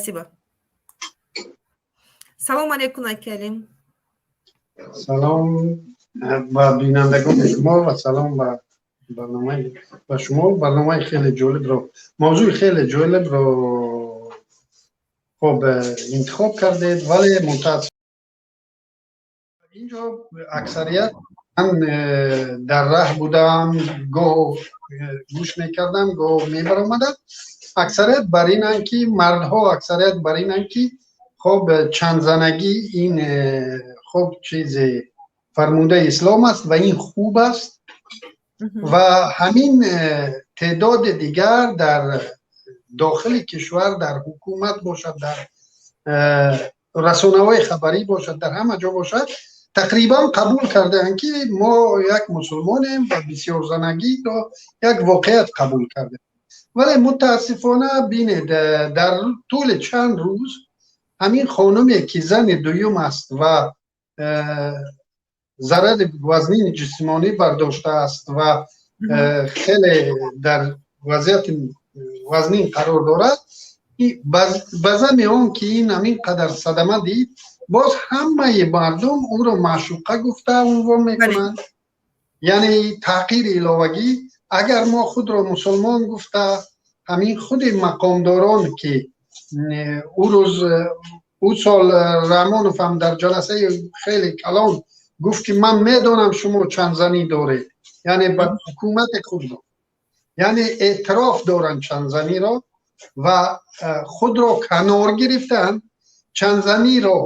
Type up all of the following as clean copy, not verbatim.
Спасибо. Салом алейкум, ака Алим. Салом ба бинандагони шумо ва салом ба барномаи ба шумо. Барномаи хеле ҷолибро, мавзӯи хеле ҷолибро хоб интихоб кардед, вале мутаассиф инҷо аксарият ман дар раҳ будам, гоҳ гӯш мекардам, гоҳ мебаромадам. Аксарият бар инанд, ки мардҳо аксарият бар инанд, ки хоб чандзанагӣ ин хоб чизе фармудаи ислом аст ва ин хуб аст ва ҳамин теъдоди дигар дар дохили кишвар, дар ҳукумат бошад, дар расонаҳои хабарӣ бошад, дар ҳама ҷо бошад, тақрибан қабул кардаанд, ки мо як мусулмонем ва бисёрзанагиро як воқеият қабул кардем. Вале мутаассифона бинед, дар тӯли чанд рӯз ҳамин хонуме, ки зани дуюм аст ва зарари вазнини ҷисмонӣ бардоштааст ва хеле дар вазъияти вазнин қарор дорад, ба зами он ки ин ҳамин қадар садама дид, боз ҳамаи мардум ӯро маъшуқа гуфта унвон мекунанд, яъне таҳқири иловагӣ. Агар мо худро мусулмон гуфта, ҳамин худи мақомдорон, ки ӯ рӯз, ӯ сол Раҳмонов ҳам дар ҷаласаи хеле калон гуфт, ки ман медонам, шумо чандзанӣ доред, яъне ба ҳукумати худ гуфт, яъне эътироф доранд чандзаниро ва худро канор гирифтанд. Чандзаниро,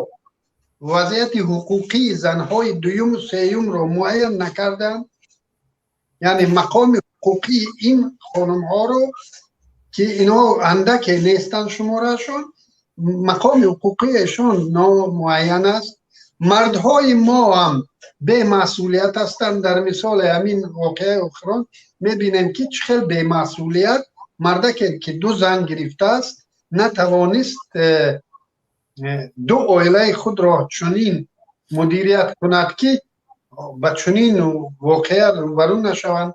вазъияти ҳуқуқии занҳои дуюму сеюмро муайян накарданд, яъне мақоми ҳуқуқии ин хонумҳоро, ки инҳо андаке нестанд шумораашон, мақоми ҳуқуқиашон номуайян аст. Мардҳои мо ҳам бемасъулият ҳастанд. Дар мисоли ҳамин воқеаи охирон мебинем, ки чӣ хел бемасъулият мардаке, ки ду зан гирифтааст, натавонист ду оилаи худро чунин мудирият кунад, ки ба чунин воқеа рӯбарӯ нашаванд.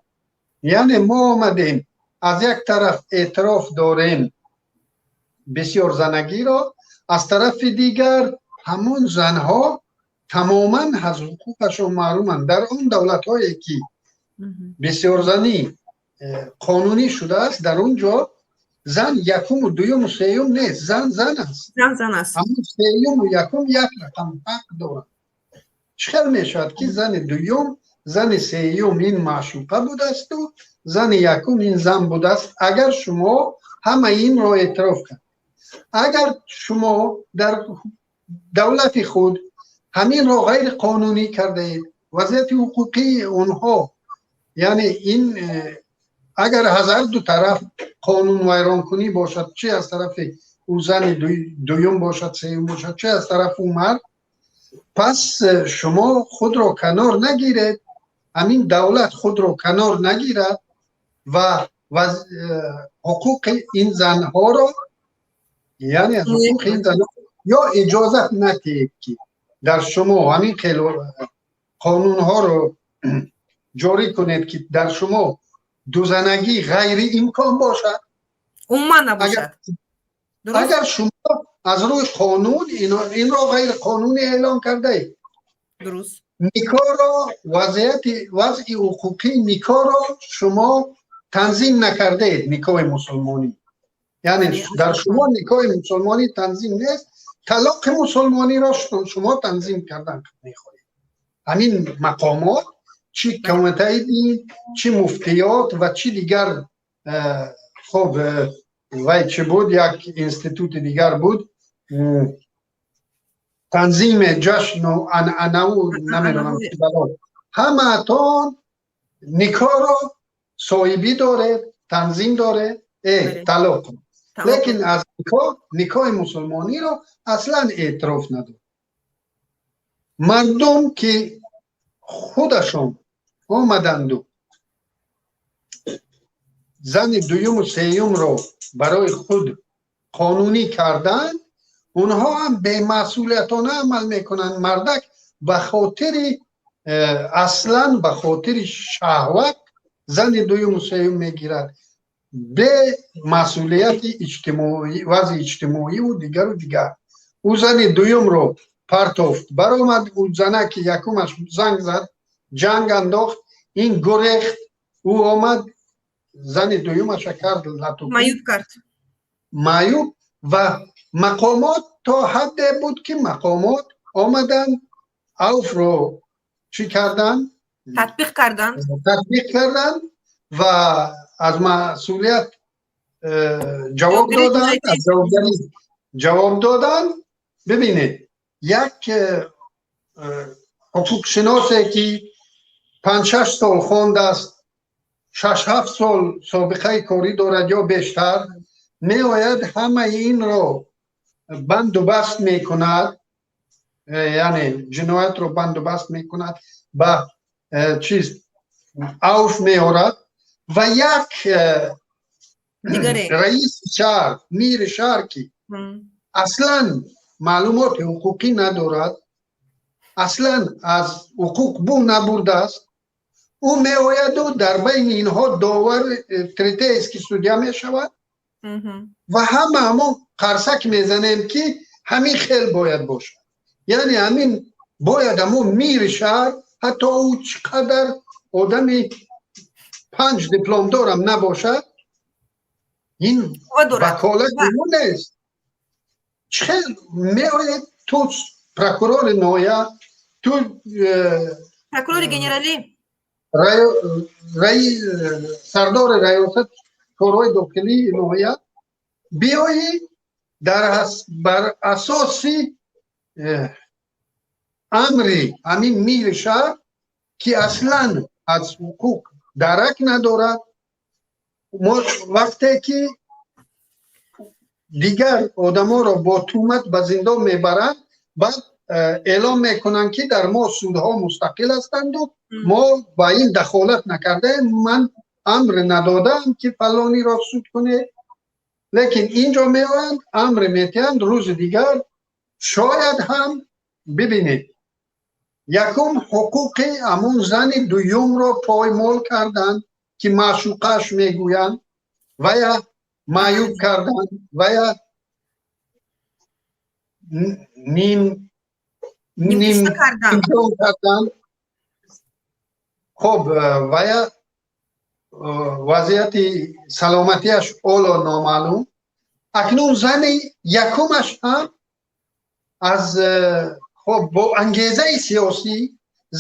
Яъне мо омадем, аз як тараф эътироф дорем бисёрзанагиро, аз тарафи дигар ҳамон занҳо тамоман аз ҳуқуқашон маҳруманд. Дар он давлатҳое, ки бисёрзанӣ қонунӣ шудааст, дар он ҷо зан якуму дуюму сеюм нест, зан зан аст. Зан зан аст. Ҳамон сеюму якум як рақам ҳақ дорад. Чӣ хел мешавад, ки зани дуюм, зани сеюм ин маъшуқа будаасту зани якум ин зан будааст? Агар шумо ҳама инро эътироф кард, агар шумо дар давлати худ ҳаминро ғайриқонунӣ кардаед, вазъияти ҳуқуқии онҳо, яъне ин агар аз ҳар ду тараф қонунвайронкунӣ бошад, чи аз тарафи ӯ зани дуюм бошад, сеюм бошад, чи аз тарафи ӯ мард, пас шумо худро канор нагиред, ҳамин давлат худро канор нагирад ва ҳуқуқи ин занҳоро, яъне ҳуқуқи ин занҳо ё иҷозат надиҳед, ки дар шумо ҳамин хел қонунҳоро ҷорӣ кунед, ки дар шумо дузанагӣ ғайриимкон бошад. Умуман набошад. Агар шумо аз рӯи қонун инро ғайриқонунӣ эълон кардаед, никоҳро, вазъияти вазъи ҳуқуқии никоҳро шумо танзим накардаед, никоҳи мусулмонӣ, яъне дар шумо никоҳи мусулмонӣ танзим нест, талоқи мусулмониро шумо танзим кардан мехоҳед. Ҳамин мақомот, чӣ кумитаи дин, чӣ муфтиёт ва чӣ дигар, хоб вай чӣ буд, як институти дигар буд, танзими ҷашну анъанаву намедонам чӣ бало, ҳамаатон никоҳро соҳибӣ доред, танзим доред, талоқ, лекин аз никоҳ, никоҳи мусулмониро аслан эътироф надорад. Мардум, ки худашон омаданду зани дуюму сеюмро барои худ қонунӣ карданд, онҳо ҳам бемасъулиятона амал мекунанд. Мардак ба хотири аслан ба хотири шаҳват зани дуюму сеюм мегирад. Бемасъулияти иҷтимоӣ, вазъи иҷтимоиву дигару дигар. Ӯ зани дуюмро партофт, баромад. Ӯ зана, ки якумаш занг зад, ҷанг андохт, ин гурехт. Ӯ омад, зани дуюмаша кард лату Маъюб кард. Маъюб. Ва мақомот то ҳадде буд, ки мақомот омаданд, авфро чӣ карданд? Татбиқ карданд. Татбиқ карданд ва аз масъулият ҷавоб доданд, аз ҷавобгарӣ ҷавоб доданд. Бибинед, як ҳуқуқшиносе, ки 5-6 сол хондааст, 6-7 сол собиқаи корӣ дорад ё бештар, меояд, ҳамаи инро банду баст мекунад, яъне ҷиноятро банду баст мекунад, ба чиз авф меорад ва як раиси шаҳр, мири шаҳр, ки аслан маълумоти ҳуқуқӣ надорад, аслан аз ҳуқуқ бу набурдааст, ӯ меояду дар байни инҳо довар, третейский судья мешавад ва ҳама ҳамон қарсак мезанем, ки ҳамин хел бояд бошад. Яъне ҳамин бояд ҳамон мири шаҳр, ҳатто ӯ чӣ қадар одами панҷ дипломдорам набошад, ин ваколати ӯ нест. Чӣ хел меояд ту, прокурори ноҳия, ту Прокурори генералӣ. Сардори раёсат корҳои дохилии ноҳия биёӣ, бар асоси амри ҳамин мири шаҳр, ки аслан аз ҳуқуқ дарак надорад, вақте ки дигар одаморо бо туҳмат ба зиндон мебаранд, баъд эълон мекунанд, ки дар мо судҳо мустақил ҳастанду мо ба ин дахолат накардаем, ман амр надодаам, ки фалониро суд кунед. Лекин инҷо меоянд, амр метиҳанд. Рӯзи дигар шояд ҳам бибинед, якум, ҳуқуқи ҳамун зани дуюмро поймол карданд, ки маъшуқаш мегӯянд, вая маъюб карданд, вая ним ним карданд. Хоб, вая вазъияти саломатиаш ҳоло номаълум. Акнун зани якумаш ҳам аз хоб, бо ангезаи сиёсӣ,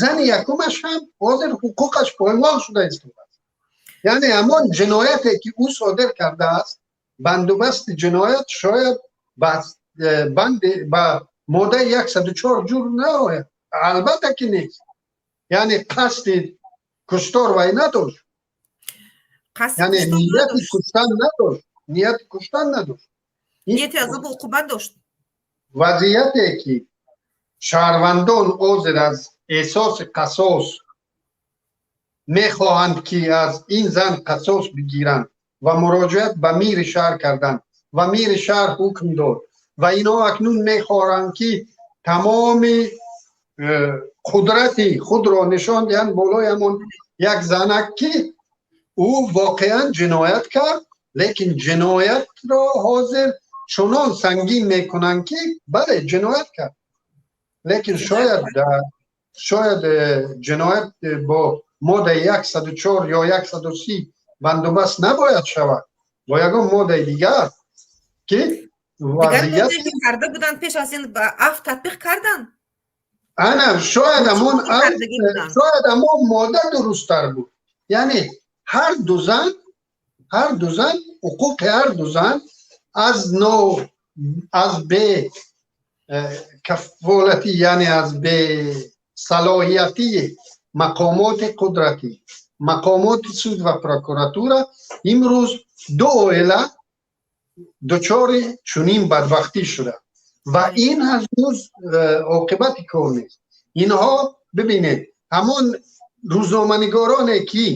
зани якумаш ҳам ҳозир ҳуқуқаш поймол шуда истодааст. Яъне ҳамон ҷинояте, ки ӯ содир кардааст, бандубасти ҷиноят шояд банди ба моддаи 104 ҷур наояд, албатта ки нест. Яъне қасди куштор вай надошт, яъне нияти куштан надошт, нияти куштан надошт. Нияти азобу уқубат дошт. Вазъияте, ки шаҳрвандон ҳозир аз эҳсоси қасос мехоҳанд, ки аз ин зан қасос бигиранд ва муроҷиат ба мири шаҳр карданд ва мири шаҳр ҳукм дод ва инҳо акнун мехоҳанд, ки тамоми қудрати худро нишон диҳанд болои ҳамон як занак, ки ӯ воқеан ҷиноят кард, лекин ҷиноятро ҳозир чунон сангин мекунанд, ки бале, ҷиноят кард, лекин шояд ҷиноят бо моддаи 104 ё 130 бандубаст набояд шавад, бо ягон моддаи дигар, ки вазъият карда буданд, пеш аз ин афв татбиқ карданд. Ана, шояд ҳамон модда дурусттар буд. Яъне ҳар ду зан, ҳуқуқи ҳар ду зан аз но аз бе кафолатӣ, яъне аз бесалоҳиятии мақомоти қудратӣ, мақомоти суд ва прокуратура имрӯз ду оила дучори чунин бадбахтӣ шуда. Ва ин ҳанӯз оқибати кор нест. Инҳо, бибинед, ҳамон рӯзноманигороне, ки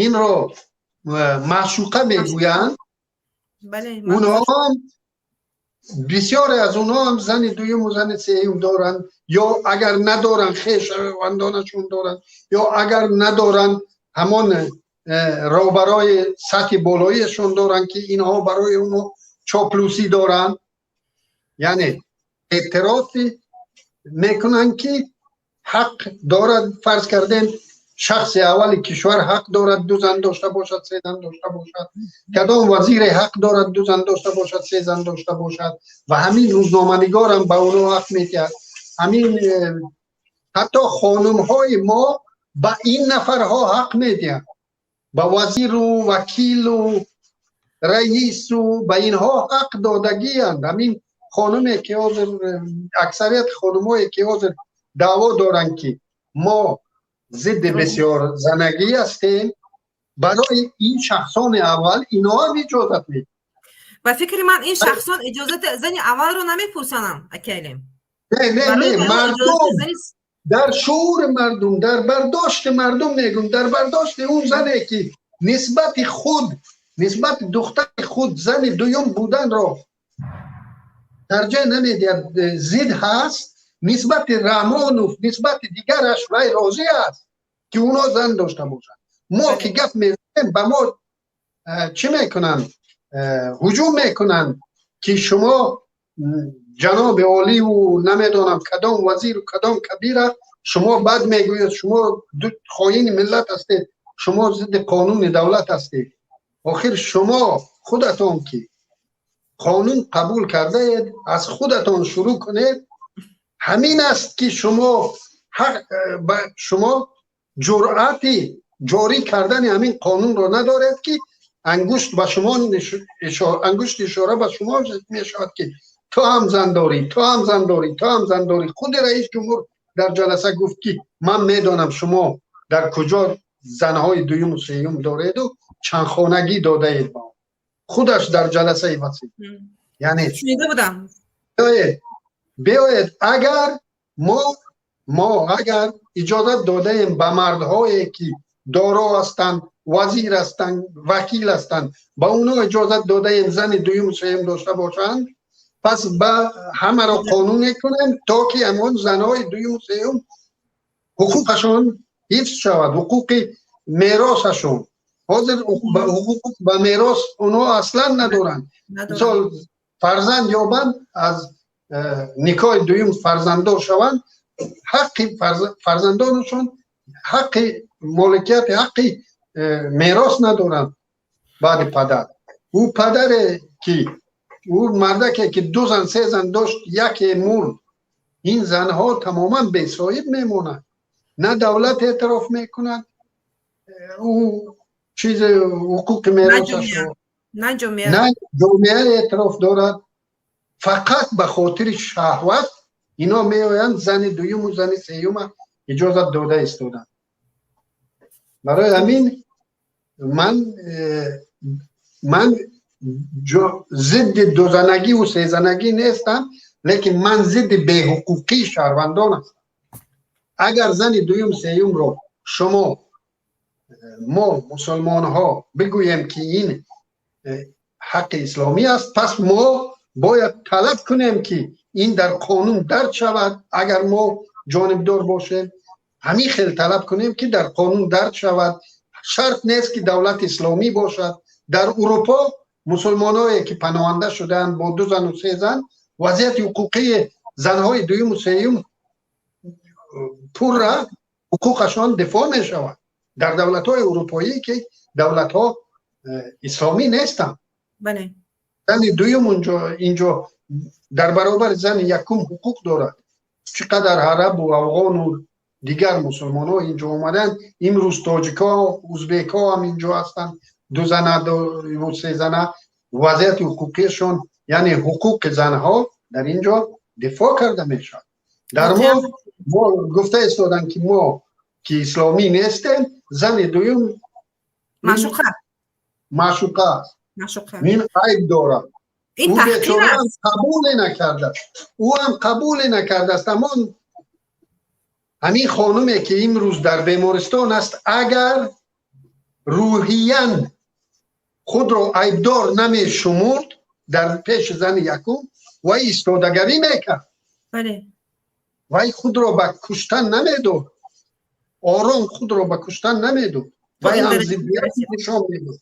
инро маъшуқа мегӯянд, онҳо, бисёре аз онҳо ҳам зани дуюму зани сеюм доранд, ё агар надоранд, хешовандонашон доранд, ё агар надоранд, ҳамон Роҳбарои сатҳи болоиашон доранд, ки инҳо барои онҳо чоплусӣ доранд, яъне эътирофи мекунанд, ки ҳақ дорад, фарз кардем, шахси аввали кишвар ҳақ дорад ду зан дошта бошад, се зан дошта бошад, кадом вазире ҳақ дорад ду зан дошта бошад, се зан дошта бошад, ва ҳамин рӯзноманигорам ба онҳо ҳақ медиҳад. Ҳамин ҳатто хонумҳои мо ба ин нафарҳо ҳақ медиҳанд, ба вазиру вакилу раису, ба инҳо ҳақ додагианд. Ҳамин хонуме ки ҳозир, аксарияти хонумое ки ҳозир даъво доранд, ки мо зидди бисёрзанагӣ ҳастем, барои ин шахсони аввал инҳо ҳам иҷозат медиҳанд. Ба фикри ман, ин шахсон иҷозати зани аввалро намепурсанам, акалем. Не, не, не, мардум, дар шуури мардум, дар бардошти мардум мегӯм, дар бардошти он зане, ки нисбати худ, нисбати духтари худ зани дуюм буданро тарҷеҳ намедиҳад, зид ҳаст, нисбати Раҳмонов, нисбати дигараш вай розӣ аст, ки онҳо зан дошта бошанд. Мо ки гап мезанем, ба мо чӣ мекунанд? Ҳуҷум мекунанд, ки шумо ҷаноби оливу намедонам кадом вазиру кадом кабира шумо бад мегӯед, шумо хоини миллат ҳастед, шумо зидди қонуни давлат ҳастед. Охир шумо худатон ки қонун қабул кардаед, аз худатон шурӯъ кунед. Ҳамин аст, ки шумо шумо ҷуръати ҷорӣ кардани ҳамин қонунро надоред, ки ангушт ба шумо, ангушти ишора ба шумо мешавад, ки ту ҳам зан дорӣ, ту ҳам зан дорӣ, ту ҳам зан дорӣ. Худи раис ҷумҳур дар ҷаласа гуфт, ки ман медонам, шумо дар куҷо занҳои дуюму сеюм дореду чандхонагӣ додаед. Ба худаш дар ҷаласаи васеъ, яъне шунида будам. Биёед, агар мо агар иҷозат додаем ба мардҳое, ки доро ҳастанд, вазир ҳастанд, вакил ҳастанд, ба онҳо иҷозат додаем зани дуюму сеюм дошта бошанд, пас ба ҳамаро қонун мекунем, то ки ҳамон занҳои дуюму сеюм ҳуқуқашон ҳифз шавад, ҳуқуқи меросашон. Ҳозир ҳуқуқ ба мерос онҳо аслан надоранд. Мисол, фарзанд ёбанд, аз никоҳи дуюм фарзанддор шаванд, ҳаққи фарзандонашон ҳаққи моликияти, ҳаққи мерос надоранд баъди падар. Ӯ падаре ки, ӯ мардаке ки ду зан, се зан дошт, яке мурд, ин занҳо тамоман бесоҳиб мемонанд. На давлат эътироф мекунад ӯ чиз, ҳуқуқи меросашро, на ҷомеа эътироф дорад. Фақат ба хотири шаҳват ино меоянд, зани дуюму зани сеюма иҷозат дода истоданд. Барои ҳамин ман зидди дузанагиву сезанагӣ нестам, лекин ман зидди беҳуқуқии шаҳрвандон ҳастам. Агар зани дуюм, сеюмро шумо, мо мусулмонҳо бигӯем, ки ин ҳаққи исломӣ аст, пас мо бояд талаб кунем, ки ин дар қонун дарҷ шавад. Агар мо ҷонибдор бошем, ҳамин хел талаб кунем, ки дар қонун дарҷ шавад. Шарт нест, ки давлати исломӣ бошад. Дар Урупо мусулмоное, ки паноҳанда шудаанд бо ду зану се зан, вазъияти ҳуқуқии занҳои дуюму сеюм пурра ҳуқуқашон дифоъ мешавад дар давлатҳои урупоӣ, ки давлатҳо исломӣ нестанд. Зани дуюм унҷо, инҷо дар баробари зани якум ҳуқуқ дорад. Чӣ қадар арабу афғону дигар мусулмонҳо инҷо омаданд, имрӯз тоҷикҳо, узбекҳо ҳам инҷо ҳастанд, ду зана, се зана, вазъияти ҳуқуқиашон, яъне ҳуқуқи занҳо дар ин ҷо дифоъ карда мешавад. Дар мо гуфта истоданд, ки мо ки исломӣ нестем, зани дуюм маъшуқа. Маъшуқа аст, ин айб дорад. Қабуле накардааст, ӯ ҳам қабуле накардааст. Амон ҳамин хонуме, ки имрӯз дар бемористон аст, агар рӯҳиян худро айбдор намешумурд дар пеши зани якум, вай истодагарӣ мекард, вай худро ба куштан намедод, ором худро ба куштан намедод. Вай ҳам зиддият нишон медод,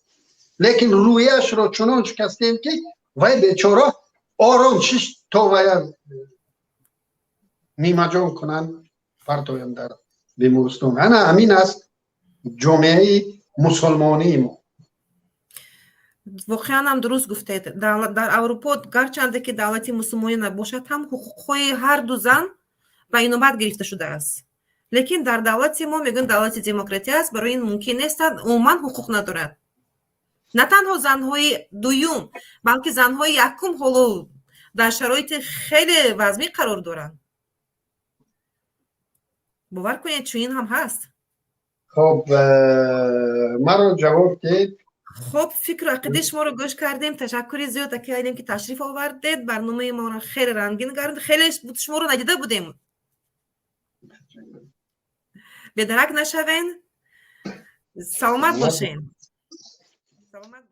лекин рӯяшро чунон шикастем, ки вай бечора ором шишт, то вая нимаҷон кунанд, партоянд дар бемористон. Ана ҳамин аст ҷомеаи мусулмонии мо. Воқеан ҳам дуруст гуфтед. Дар Аврупо, гарчанде ки давлати мусулмонӣ набошад ҳам, ҳуқуқҳои ҳарду зан ба инобат гирифта шудааст. Лекин дар давлати мо мегӯянд, давлати демократия аст, барои ин мумкин нест, умуман ҳуқуқ надорад. На танҳо занҳои дуюм, балки занҳои якум ҳоло дар шароити хеле вазмин қарор доранд. Бовар кунед, чунин ҳам ҳаст. Хоб, маро ҷавоб диҳед. Хоб, фикру ақидаи шуморо гӯш кардем. Ташаккури зиёд, ака Алим, ки ташриф овардед, барномаи моро хеле рангин гардид. Хеле шуморо надида будем. Бедарак нашавен, саломат бошен, саломат.